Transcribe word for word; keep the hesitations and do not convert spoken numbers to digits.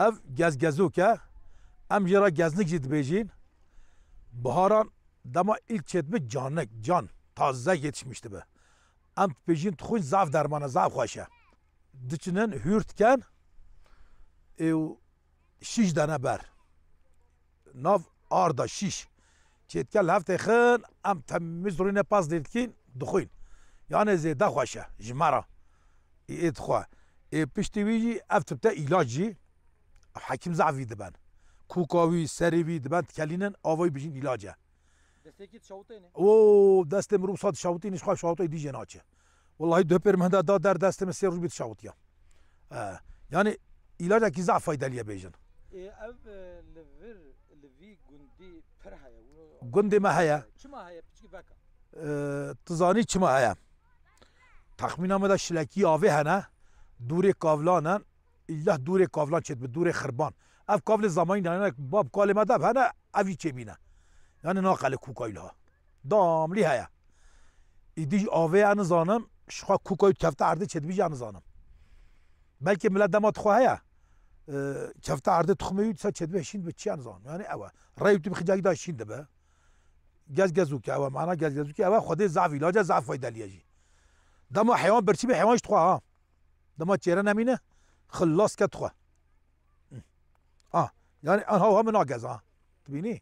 Ev gezgezok e. Em jê re geznik jî dibêjin. Biharan dema ilk çêdibe canik, can, taze yetişmiş dibe. Em dibêjin dixwin zaf derman e, zaf xweş e. Diçinin hûr dikin, ê, û şîş dene ber. Nav arda şîş. Çêdike li hev têxin, em temîz rûnê pas dê dikîn, dixwîn. Yanê zêde xweş e ji me re. Ê, ê dixwe. Ê piştî wî jî ev tip te îlac jî hekîm zaf vî diben. Kûka wî, serê wî diben dikelînin, ava wî bijîn îlac e. Destekî dişawitêne. O destê mirov sat dişawitî, nişxwa şawitê dî jê naçe. Wallahî duh pêr min da, da der destê min sê roj bî dişawitiya. E, yani îlacekî zaf faydelî ye bêjin. Ê, ev, e, li vir, li vî gundî pir heye. Gundê me heye. Çima heye, piçkî veka? E, tu zanî çima heye? Texmîna me de şilekî avê hene, dûrê kavlan in, îllah dûrê kavlan çêdibe, dûrê xirban. Ev kavlê zamanî ne, yani bab kalê me de hene, ev jî çêbîne. Yani naqele kûkayî liha. Damlî heye. Îdî jî avê ya nizanim, ji xwe kûkayî kefte erdê çêdibî jî ya nizanim. Belkî milet dema dixwe heye, e, kefte erdê tuxumê wî dîsa çêdibe şîn dibe, çi ya nizanim. Yani ew e. Rey wî tu bi xicakî da şîn dibe. Gezgezûkê ew e, mana gezgezûkê ew e, xwedê zaf îlac e, zaf faydelî ye jî. Dema heywan birçî be, heywan jî dixwe ha. Dema çêre nemîne, xilas ke dixwe. Ha, yani an haw ha min nagez ha. Tu bînî?